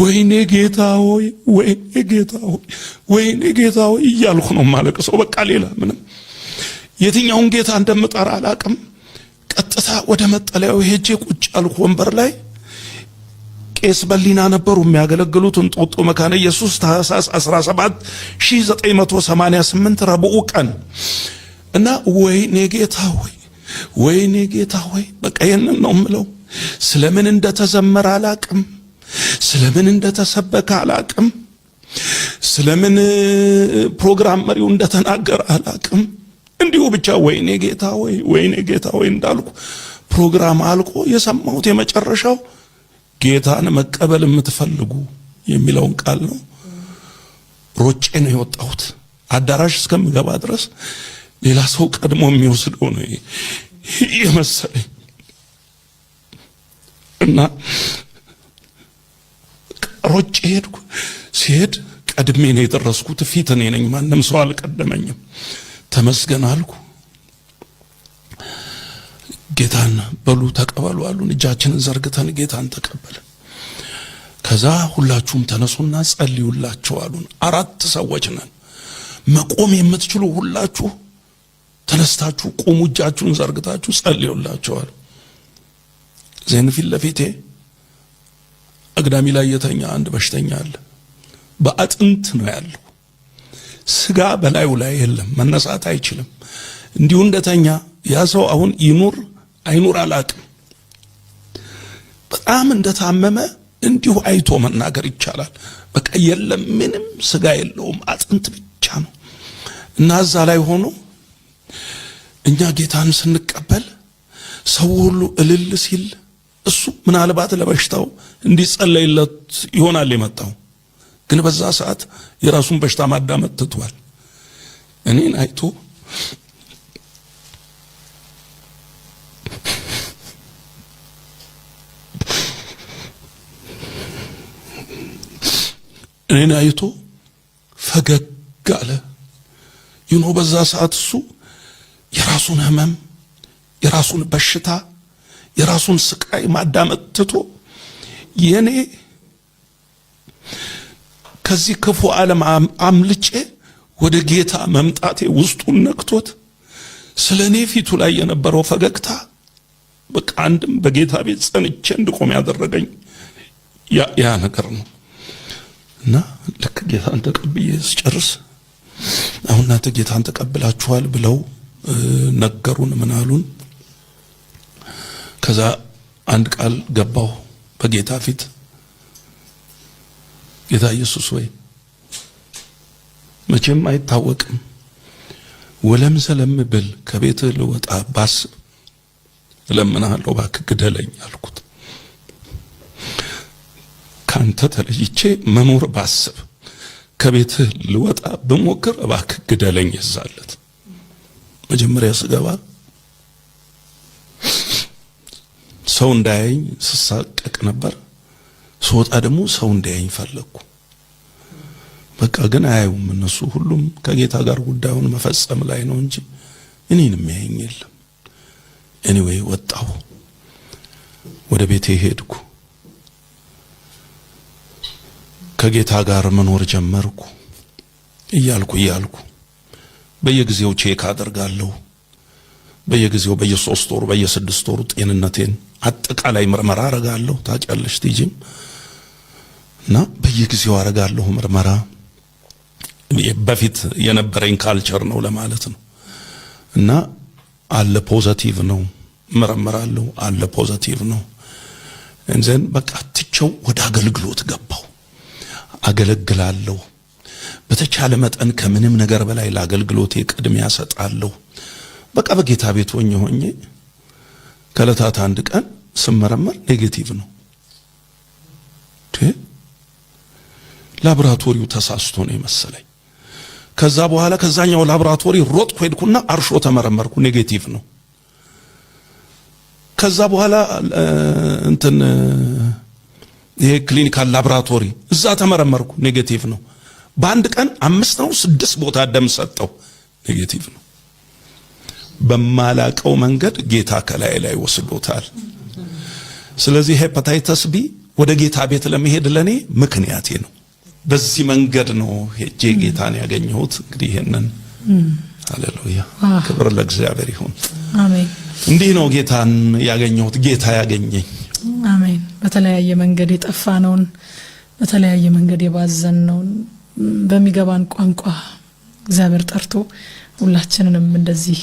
ወይኔ ጌታ ሆይ፣ ወይኔ ጌታ ሆይ፣ ወይኔ ጌታ ሆይ እያልኩ ነው የማለቅሰው። በቃ ሌላ ምንም የትኛውን ጌታ እንደምጠራ አላቅም። ቀጥታ ወደ መጠለያው ሄጄ ቁጭ አልኩ ወንበር ላይ። ቄስ በሊና ነበሩ የሚያገለግሉት። እንጦጦ መካነ ኢየሱስ፣ ታህሳስ 17 1988 ረቡዕ ቀን። እና ወይኔ ጌታ ሆይ፣ ወይኔ ጌታ ሆይ፣ በቃ ይህንን ነው የምለው። ስለምን እንደተዘመረ አላቅም። ስለምን እንደተሰበከ አላቅም። ስለምን ፕሮግራም መሪው እንደተናገረ አላቅም። እንዲሁ ብቻ ወይኔ ጌታ ሆይ፣ ወይኔ ጌታ ሆይ እንዳልኩ ፕሮግራም አልቆ የሰማሁት የመጨረሻው ጌታን መቀበል የምትፈልጉ የሚለውን ቃል ነው። ሮጬ ነው የወጣሁት። አዳራሽ እስከምገባ ድረስ ሌላ ሰው ቀድሞ የሚወስደው ነው የመሰለኝ እና ሮጬ ሄድኩ። ሲሄድ ቀድሜ ነው የደረስኩት። ፊት እኔ ነኝ፣ ማንም ሰው አልቀደመኝም። ተመስገን አልኩ። ጌታን በሉ ተቀበሉ አሉን። እጃችንን ዘርግተን ጌታን ተቀበልን። ከዛ ሁላችሁም ተነሱና ጸልዩላቸው አሉን። አራት ሰዎች ነን። መቆም የምትችሉ ሁላችሁ ተነስታችሁ ቁሙ፣ እጃችሁን ዘርግታችሁ ጸልዩላቸው አሉ። Then ፊት ለፊቴ አግዳሚ ላይ የተኛ አንድ በሽተኛ አለ። በአጥንት ነው ያለው። ስጋ በላዩ ላይ የለም። መነሳት አይችልም። እንዲሁ እንደተኛ ያ ሰው አሁን ይኑር አይኑር አላቅም። በጣም እንደታመመ እንዲሁ አይቶ መናገር ይቻላል። በቃ የለም፣ ምንም ስጋ የለውም፣ አጥንት ብቻ ነው። እና እዛ ላይ ሆኖ እኛ ጌታን ስንቀበል ሰው ሁሉ እልል ሲል እሱ ምናልባት ለበሽታው እንዲጸለይለት ይሆናል የመጣው፣ ግን በዛ ሰዓት የራሱን በሽታ ማዳመጥ ትቷል። እኔን አይቶ ፈገግ አለ። በዛ ሰዓት እሱ የራሱን ህመም፣ የራሱን በሽታ፣ የራሱን ስቃይ ማዳመጥ ትቶ የኔ ከዚህ ክፉ ዓለም አምልጬ ወደ ጌታ መምጣቴ ውስጡን ነክቶት ስለ እኔ ፊቱ ላይ የነበረው ፈገግታ በቃ አንድም በጌታ ቤት ጸንቼ እንድቆም ያደረገኝ ያ ነገር ነው። እና ልክ ጌታን ተቀብዬ ስጨርስ አሁን እናንተ ጌታን ተቀብላችኋል ብለው ነገሩን፣ ምን አሉን። ከዛ አንድ ቃል ገባሁ በጌታ ፊት፣ ጌታ ኢየሱስ ወይ፣ መቼም አይታወቅም፣ ወለም ዘለም ብል ከቤትህ ልወጣ ባስብ እለምንሃለሁ፣ እባክህ ግደለኝ አልኩት። ካንተ ተለይቼ መኖር ባስብ፣ ከቤትህ ልወጣ ብሞክር እባክህ ግደለኝ። ይዛለት መጀመሪያ ስገባ ሰው እንዳያየኝ ስሳቀቅ ነበር። ስወጣ ደግሞ ሰው እንዳያየኝ ፈለግኩ። በቃ ግን አያዩም እነሱ። ሁሉም ከጌታ ጋር ጉዳዩን መፈጸም ላይ ነው እንጂ እኔን የሚያየኝ የለም። Anyway ወጣሁ፣ ወደ ቤቴ ሄድኩ። ከጌታ ጋር መኖር ጀመርኩ። እያልኩ እያልኩ በየጊዜው check አደርጋለሁ። በየጊዜው በየ3 ወሩ፣ በየ6 ወሩ ጤንነቴን አጠቃላይ ምርመራ አረጋለሁ። ታውቂያለሽ ቲጂም፣ እና በየጊዜው አረጋለሁ ምርመራ። በፊት የነበረኝ culture ነው ለማለት ነው። እና አለ positive ነው፣ እመረምራለሁ፣ አለ positive ነው። And then በቃ ትቼው ወደ አገልግሎት ገባሁ። አገለግላለሁ። በተቻለ መጠን ከምንም ነገር በላይ ለአገልግሎቴ ቅድሚያ ሰጣለሁ። በቃ በጌታ ቤት ሆኜ ሆኜ ከዕለታት አንድ ቀን ስመረመር negative ነው። ላቦራቶሪው ተሳስቶ ነው የመሰለኝ። ከዛ በኋላ ከዛኛው ላቦራቶሪ ሮጥኩ ሄድኩና አርሾ ተመረመርኩ፣ negative ነው። ከዛ በኋላ እንትን ይሄ clinical laboratory እዛ ተመረመርኩ፣ negative ነው። በአንድ ቀን አምስት ነው ስድስት ቦታ ደም ሰጠው፣ negative ነው። በማላቀው መንገድ ጌታ ከላይ ላይ ወስዶታል። ስለዚህ hepatitis B ወደ ጌታ ቤት ለመሄድ ለኔ ምክንያቴ ነው። በዚህ መንገድ ነው ሄጄ ጌታን ያገኘሁት። እንግዲህ ይሄንን ሃሌሉያ፣ ክብር ለእግዚአብሔር ይሁን። አሜን። እንዲህ ነው ጌታን ያገኘሁት፣ ጌታ ያገኘኝ። አሜን። በተለያየ መንገድ የጠፋነውን፣ በተለያየ መንገድ የባዘንነውን በሚገባን ቋንቋ እግዚአብሔር ጠርቶ ሁላችንንም እንደዚህ